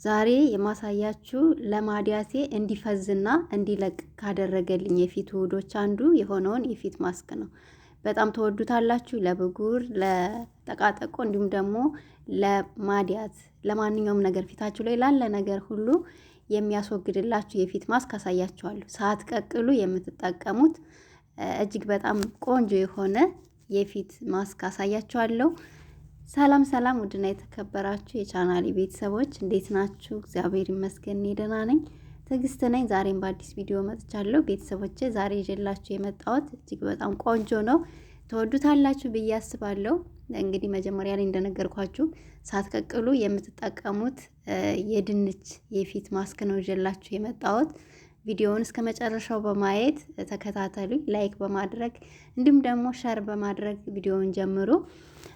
ዛሬ የማሳያችሁ ለማዲያቴ እንዲፈዝና እንዲለቅ ካደረገልኝ የፊት ውህዶች አንዱ የሆነውን የፊት ማስክ ነው። በጣም ተወዱታላችሁ። ለብጉር፣ ለጠቃጠቆ እንዲሁም ደግሞ ለማዲያት ለማንኛውም ነገር ፊታችሁ ላይ ላለ ነገር ሁሉ የሚያስወግድላችሁ የፊት ማስክ አሳያችኋለሁ። ሳትቀቅሉ የምትጠቀሙት እጅግ በጣም ቆንጆ የሆነ የፊት ማስክ አሳያችኋለሁ። ሰላም ሰላም፣ ውድና የተከበራችሁ የቻናሌ ቤተሰቦች እንዴት ናችሁ? እግዚአብሔር ይመስገን እኔ ደህና ነኝ። ትዕግስት ነኝ። ዛሬም በአዲስ ቪዲዮ መጥቻለሁ። ቤተሰቦቼ ዛሬ ይዤላችሁ የመጣሁት እጅግ በጣም ቆንጆ ነው፣ ትወዱታላችሁ ብዬ አስባለሁ። እንግዲህ መጀመሪያ ላይ እንደነገርኳችሁ ሳትቀቅሉ የምትጠቀሙት የድንች የፊት ማስክ ነው ይዤላችሁ የመጣሁት። ቪዲዮውን እስከ መጨረሻው በማየት ተከታተሉኝ። like በማድረግ እንዲሁም ደግሞ share በማድረግ ቪዲዮውን ጀምሩ።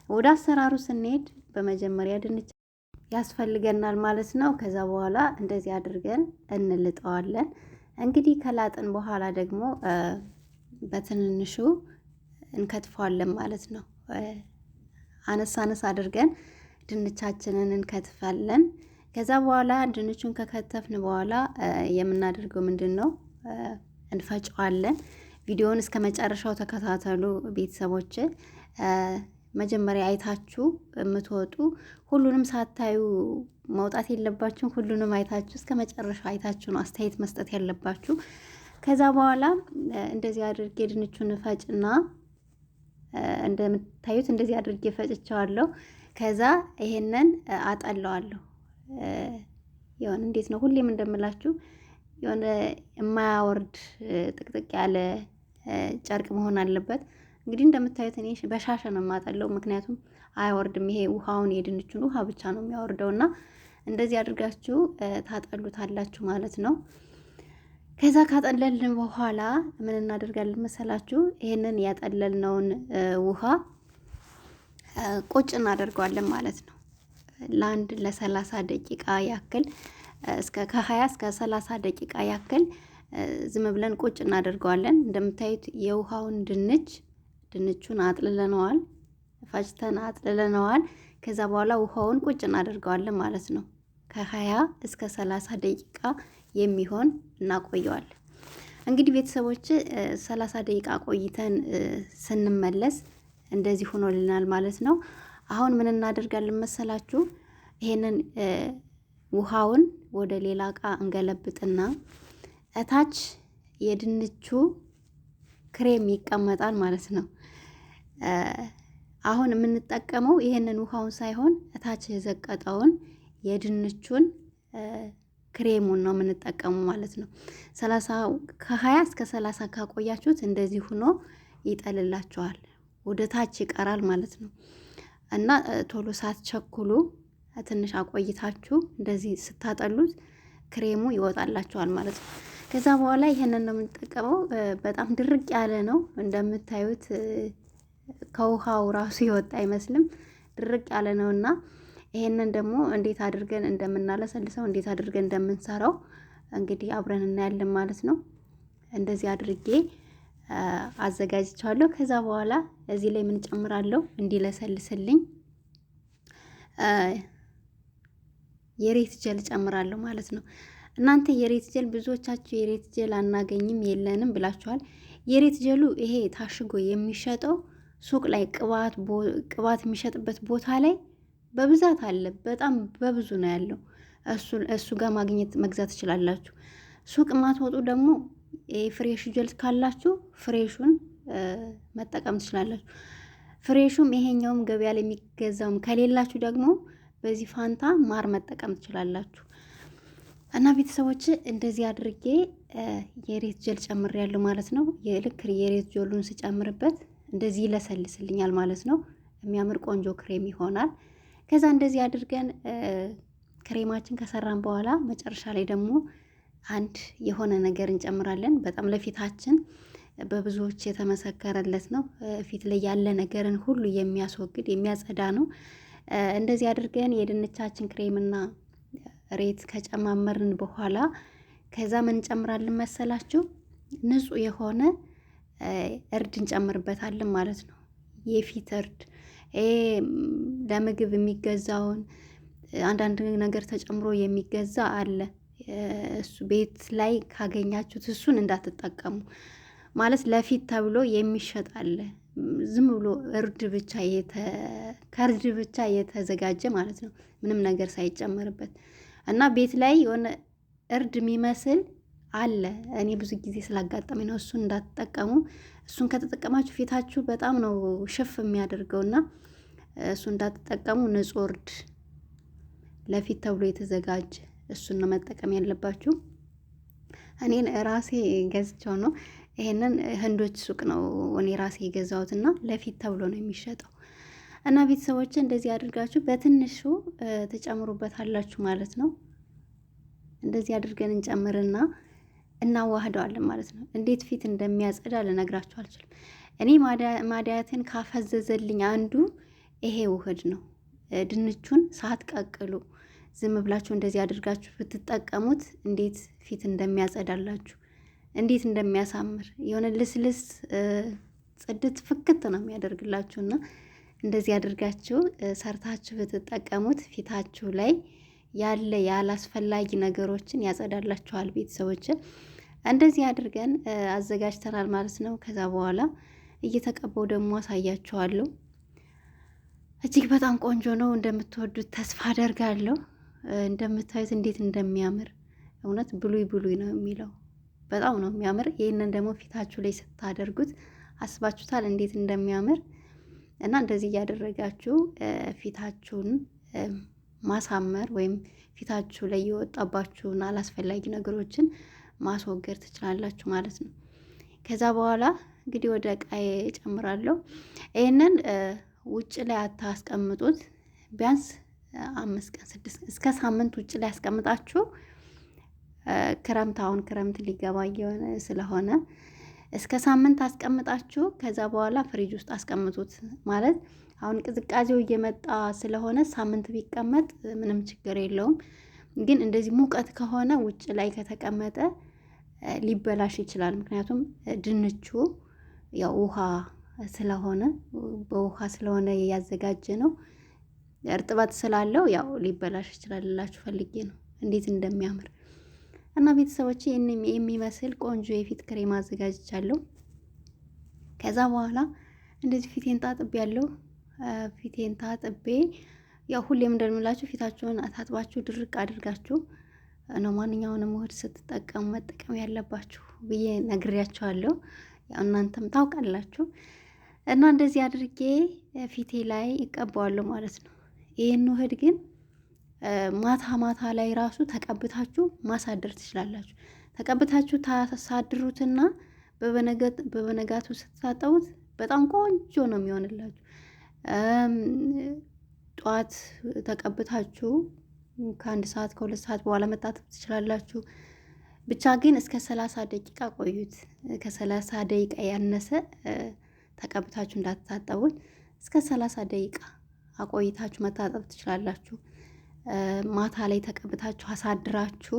ወደ አሰራሩ ስንሄድ በመጀመሪያ ድንች ያስፈልገናል ማለት ነው። ከዛ በኋላ እንደዚህ አድርገን እንልጠዋለን። እንግዲህ ከላጥን በኋላ ደግሞ በትንንሹ እንከትፈዋለን ማለት ነው። አነስ አነስ አድርገን ድንቻችንን እንከትፋለን። ከዛ በኋላ ድንቹን ከከተፍን በኋላ የምናደርገው ምንድን ነው? እንፈጨዋለን። ቪዲዮውን እስከ መጨረሻው ተከታተሉ ቤተሰቦች። መጀመሪያ አይታችሁ የምትወጡ ሁሉንም ሳታዩ መውጣት የለባችሁም። ሁሉንም አይታችሁ እስከ መጨረሻው አይታችሁ ነው አስተያየት መስጠት ያለባችሁ። ከዛ በኋላ እንደዚህ አድርጌ ድንቹን ፈጭና እንደምታዩት እንደዚህ አድርጌ ፈጭቸዋለሁ። ከዛ ይሄንን አጠለዋለሁ። የሆነ እንዴት ነው ሁሌም እንደምላችሁ የሆነ የማያወርድ ጥቅጥቅ ያለ ጨርቅ መሆን አለበት። እንግዲህ እንደምታዩት እኔ በሻሸ ነው የማጠለው፣ ምክንያቱም አያወርድም። ይሄ ውሃውን የድንቹን ውሃ ብቻ ነው የሚያወርደው እና እንደዚህ አድርጋችሁ ታጠሉታላችሁ ማለት ነው። ከዛ ካጠለልን በኋላ ምን እናደርጋለን መሰላችሁ? ይሄንን ያጠለልነውን ውሃ ቁጭ እናደርገዋለን ማለት ነው። ለአንድ ለ30 ደቂቃ ያክል እስከ ከ20 እስከ 30 ደቂቃ ያክል ዝም ብለን ቁጭ እናደርገዋለን። እንደምታዩት የውሃውን ድንቹን አጥልለነዋል፣ ፈጭተን አጥልለነዋል። ከዛ በኋላ ውሃውን ቁጭ እናደርገዋለን ማለት ነው። ከ20 እስከ 30 ደቂቃ የሚሆን እናቆየዋለን። እንግዲህ ቤተሰቦች 30 ደቂቃ ቆይተን ስንመለስ እንደዚህ ሆኖልናል ማለት ነው። አሁን ምን እናደርጋለን መሰላችሁ? ይሄንን ውሃውን ወደ ሌላ እቃ እንገለብጥና እታች የድንቹ ክሬም ይቀመጣል ማለት ነው። አሁን የምንጠቀመው ይሄንን ውሃውን ሳይሆን እታች የዘቀጠውን የድንቹን ክሬሙን ነው የምንጠቀመው ማለት ነው። 30 ከ20 እስከ 30 ካቆያችሁት እንደዚህ ሆኖ ይጠልላችኋል፣ ወደ ታች ይቀራል ማለት ነው። እና ቶሎ ሳትቸኩሉ ትንሽ አቆይታችሁ እንደዚህ ስታጠሉት ክሬሙ ይወጣላችኋል ማለት ነው። ከዛ በኋላ ይሄንን ነው የምንጠቀመው። በጣም ድርቅ ያለ ነው እንደምታዩት፣ ከውሃው ራሱ የወጣ አይመስልም። ድርቅ ያለ ነው እና ይሄንን ደግሞ እንዴት አድርገን እንደምናለሰልሰው እንዴት አድርገን እንደምንሰራው እንግዲህ አብረን እናያለን ማለት ነው። እንደዚህ አድርጌ አዘጋጅቻለሁ። ከዛ በኋላ እዚህ ላይ ምን ጨምራለሁ እንዲለሰልስልኝ የሬት ጀል ጨምራለሁ ማለት ነው። እናንተ የሬት ጀል ብዙዎቻችሁ የሬት ጀል አናገኝም የለንም ብላችኋል። የሬት ጀሉ ይሄ ታሽጎ የሚሸጠው ሱቅ ላይ ቅባት የሚሸጥበት ቦታ ላይ በብዛት አለ። በጣም በብዙ ነው ያለው። እሱ ጋር ማግኘት መግዛት ትችላላችሁ። ሱቅ ማትወጡ ደግሞ fresh gel ካላችሁ fresh ኡን መጠቀም ትችላላችሁ። fresh ኡም ይሄኛውም ገበያ ላይ የሚገዛውም ከሌላችሁ ደግሞ በዚህ ፋንታ ማር መጠቀም ትችላላችሁ። እና ቤተሰቦች እንደዚህ አድርጌ የሬት ጀል ጨምሬያለሁ ማለት ነው። ልክ የሬት ጀሉን ስጨምርበት እንደዚህ ይለሰልስልኛል ማለት ነው። የሚያምር ቆንጆ ክሬም ይሆናል። ከዛ እንደዚህ አድርገን ክሬማችን ከሰራን በኋላ መጨረሻ ላይ ደግሞ አንድ የሆነ ነገር እንጨምራለን። በጣም ለፊታችን በብዙዎች የተመሰከረለት ነው። ፊት ላይ ያለ ነገርን ሁሉ የሚያስወግድ የሚያጸዳ ነው። እንደዚህ አድርገን የድንቻችን ክሬምና ሬት ከጨማመርን በኋላ ከዛ ምን እንጨምራለን መሰላችሁ? ንጹህ የሆነ እርድ እንጨምርበታለን ማለት ነው። የፊት እርድ ለምግብ የሚገዛውን አንዳንድ ነገር ተጨምሮ የሚገዛ አለ። እሱ ቤት ላይ ካገኛችሁት እሱን እንዳትጠቀሙ። ማለት ለፊት ተብሎ የሚሸጥ አለ። ዝም ብሎ እርድ ብቻ ከእርድ ብቻ የተዘጋጀ ማለት ነው፣ ምንም ነገር ሳይጨመርበት። እና ቤት ላይ የሆነ እርድ የሚመስል አለ። እኔ ብዙ ጊዜ ስላጋጠመኝ ነው። እሱን እንዳትጠቀሙ። እሱን ከተጠቀማችሁ ፊታችሁ በጣም ነው ሽፍ የሚያደርገውና እሱን እንዳትጠቀሙ። ንጹህ እርድ ለፊት ተብሎ የተዘጋጀ እሱን ነው መጠቀም ያለባችሁ። እኔን ራሴ ገዝቼው ነው። ይሄንን ህንዶች ሱቅ ነው እኔ ራሴ የገዛሁትና ለፊት ተብሎ ነው የሚሸጠው። እና ቤተሰቦች እንደዚህ አድርጋችሁ በትንሹ ትጨምሩበታላችሁ ማለት ነው። እንደዚህ አድርገን እንጨምርና እናዋህደዋለን ማለት ነው። እንዴት ፊት እንደሚያጸዳ ልነግራችሁ አልችልም። እኔ ማዲያትን ካፈዘዘልኝ አንዱ ይሄ ውህድ ነው። ድንቹን ሳትቀቅሉ ዝም ብላችሁ እንደዚህ አድርጋችሁ ብትጠቀሙት እንዴት ፊት እንደሚያጸዳላችሁ፣ እንዴት እንደሚያሳምር፣ የሆነ ልስልስ ጽድት ፍክት ነው የሚያደርግላችሁና እንደዚህ አድርጋችሁ ሰርታችሁ ብትጠቀሙት ፊታችሁ ላይ ያለ ያላስፈላጊ ነገሮችን ያጸዳላችኋል። ቤተሰቦች እንደዚህ አድርገን አዘጋጅተናል ማለት ነው። ከዛ በኋላ እየተቀባው ደግሞ አሳያችኋለሁ። እጅግ በጣም ቆንጆ ነው። እንደምትወዱት ተስፋ አደርጋለሁ። እንደምታዩት እንዴት እንደሚያምር፣ እውነት ብሉይ ብሉይ ነው የሚለው፣ በጣም ነው የሚያምር። ይህንን ደግሞ ፊታችሁ ላይ ስታደርጉት አስባችሁታል እንዴት እንደሚያምር? እና እንደዚህ እያደረጋችሁ ፊታችሁን ማሳመር ወይም ፊታችሁ ላይ የወጣባችሁን አላስፈላጊ ነገሮችን ማስወገድ ትችላላችሁ ማለት ነው። ከዛ በኋላ እንግዲህ ወደ እቃዬ እጨምራለሁ። ይህንን ውጭ ላይ አታስቀምጡት። ቢያንስ 5 ቀን፣ 6 ቀን፣ እስከ ሳምንት ውጭ ላይ አስቀምጣችሁ፣ ክረምት አሁን ክረምት ሊገባ እየሆነ ስለሆነ እስከ ሳምንት አስቀምጣችሁ ከዛ በኋላ ፍሪጅ ውስጥ አስቀምጡት። ማለት አሁን ቅዝቃዜው እየመጣ ስለሆነ ሳምንት ቢቀመጥ ምንም ችግር የለውም። ግን እንደዚህ ሙቀት ከሆነ ውጭ ላይ ከተቀመጠ ሊበላሽ ይችላል። ምክንያቱም ድንቹ ያው ውሃ ስለሆነ፣ በውሃ ስለሆነ ያዘጋጀ ነው፣ እርጥበት ስላለው ያው ሊበላሽ ይችላል እላችሁ ፈልጌ ነው። እንዴት እንደሚያምር! እና ቤተሰቦች ይህን የሚመስል ቆንጆ የፊት ክሬም አዘጋጅቻለሁ። ከዛ በኋላ እንደዚህ ፊቴን ታጥቤ ያለው፣ ፊቴን ታጥቤ ያው ሁሌም እንደምላችሁ ፊታችሁን ታጥባችሁ ድርቅ አድርጋችሁ ነው ማንኛውንም ውህድ ስትጠቀሙ መጠቀም ያለባችሁ ብዬ ነግሬያችኋለሁ። ያው እናንተም ታውቃላችሁ። እና እንደዚህ አድርጌ ፊቴ ላይ እቀባዋለሁ ማለት ነው። ይህን ውህድ ግን ማታ ማታ ላይ ራሱ ተቀብታችሁ ማሳደር ትችላላችሁ። ተቀብታችሁ ታሳድሩትና በበነጋቱ ስትታጠቡት በጣም ቆንጆ ነው የሚሆንላችሁ። ጠዋት ተቀብታችሁ ከ1 ሰዓት ከ2 ሰዓት በኋላ መታጠብ ትችላላችሁ። ብቻ ግን እስከ 30 ደቂቃ ቆዩት። ከ30 ደቂቃ ያነሰ ተቀብታችሁ እንዳትታጠቡት። እስከ 30 ደቂቃ አቆይታችሁ መታጠብ ትችላላችሁ። ማታ ላይ ተቀብታችሁ አሳድራችሁ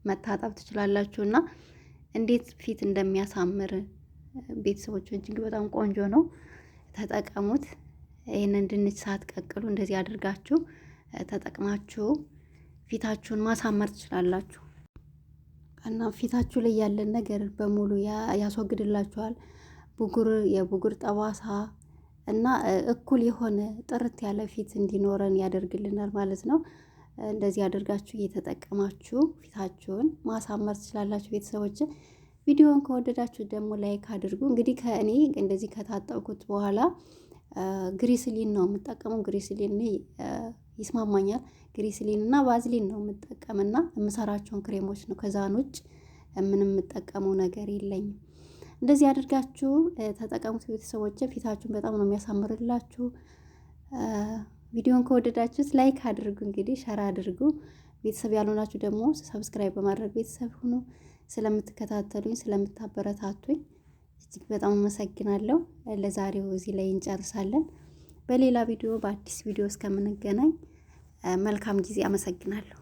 መታጠብ ትችላላችሁ። እና እንዴት ፊት እንደሚያሳምር ቤተሰቦች፣ እጅግ በጣም ቆንጆ ነው። ተጠቀሙት። ይህንን ድንች ሳትቀቅሉ እንደዚህ አድርጋችሁ ተጠቅማችሁ ፊታችሁን ማሳመር ትችላላችሁ። እና ፊታችሁ ላይ ያለን ነገር በሙሉ ያስወግድላችኋል። ብጉር፣ የብጉር ጠባሳ እና እኩል የሆነ ጥርት ያለ ፊት እንዲኖረን ያደርግልናል ማለት ነው። እንደዚህ አድርጋችሁ እየተጠቀማችሁ ፊታችሁን ማሳመር ትችላላችሁ። ቤተሰቦች ቪዲዮውን ከወደዳችሁ ደግሞ like አድርጉ። እንግዲህ ከእኔ እንደዚህ ከታጠብኩት በኋላ ግሪስሊን ነው የምጠቀመው። ግሪስሊን ይስማማኛል። ግሪስሊን እና ቫዝሊን ነው የምጠቀምና የምሰራቸውን ክሬሞች ነው። ከዛን ውጭ ምንም የምጠቀመው ነገር የለኝም። እንደዚህ አድርጋችሁ ተጠቀሙት ቤተሰቦች። ፊታችሁን በጣም ነው የሚያሳምርላችሁ። ቪዲዮን ከወደዳችሁት like አድርጉ፣ እንግዲህ share አድርጉ። ቤተሰብ ያልሆናችሁ ደግሞ subscribe በማድረግ ቤተሰብ ሁኑ። ስለምትከታተሉኝ፣ ስለምታበረታቱኝ እጅግ በጣም አመሰግናለሁ። ለዛሬው እዚህ ላይ እንጨርሳለን። በሌላ ቪዲዮ፣ በአዲስ ቪዲዮ እስከምንገናኝ መልካም ጊዜ። አመሰግናለሁ።